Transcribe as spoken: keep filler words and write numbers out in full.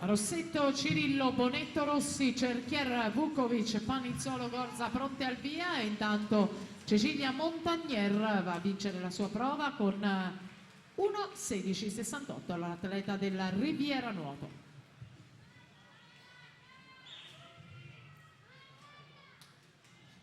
Rossetto, Cirillo, Bonetto, Rossi, Cerchier, Vukovic, Panizzolo, Gorza pronte al via, e intanto Cecilia Montagnier va a vincere la sua prova con uno sedici sessantotto, l'atleta della Riviera Nuoto.